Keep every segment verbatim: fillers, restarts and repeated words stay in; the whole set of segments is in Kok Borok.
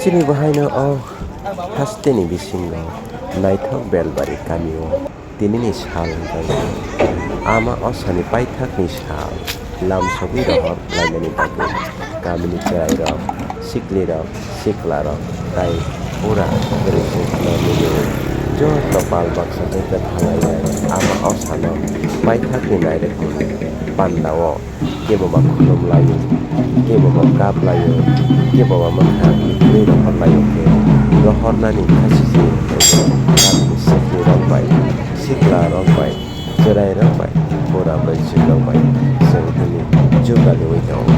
Chini bahaino o hasteni bisingo naithok Belbari kamio tinini sal wngkha. Ama osani paithakni sal lamsogwi rohor lainani bagwi kamini chwrairok, siklirok, siklarok tai pura kwrwngkhe khwnarwi joto pal baksa tei kwtha lainai ama osano paithakni nairwkni pandao. Keboba khulum laio, keboba kap laio, keboba mwkhang mikri rohor laio khe rohornani khasiji wngkha. Tamni sikli rok bai, sikla rok bai, chwrai rok bai, bura bwrwi rok bai chwng tini jukaliwi tongo.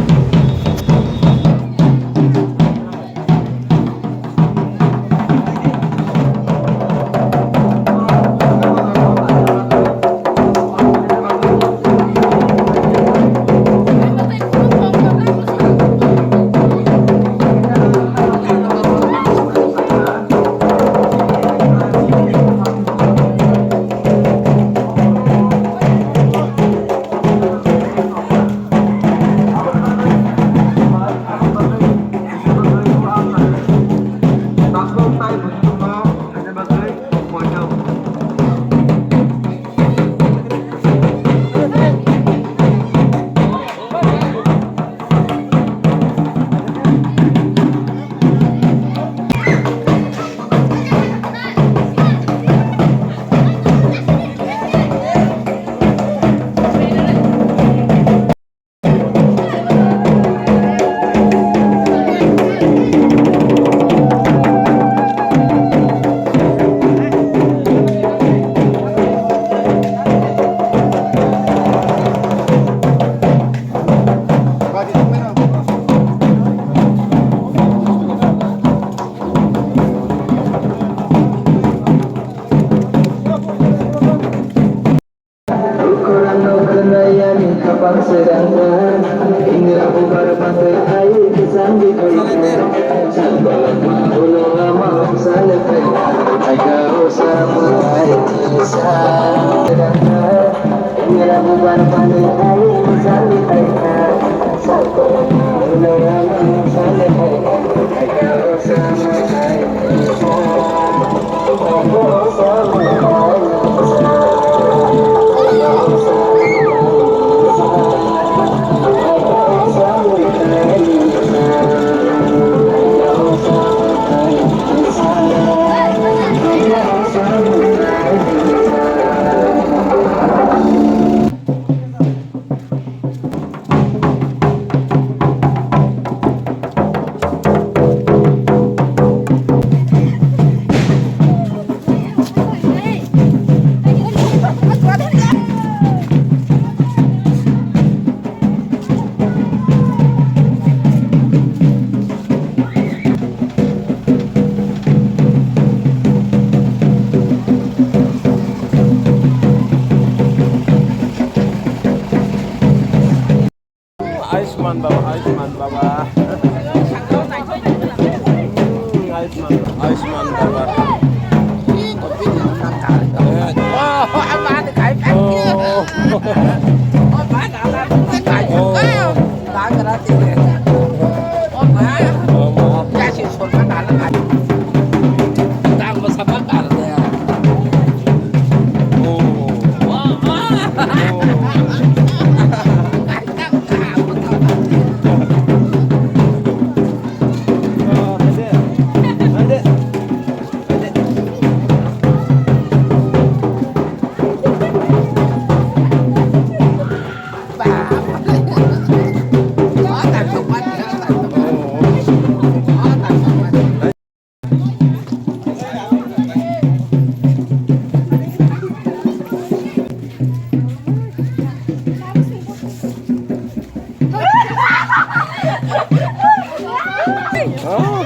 Ayushman Baba, Ayushman Baba. Hmm, Ayushman, Ayushman Baba. Oh. Oh.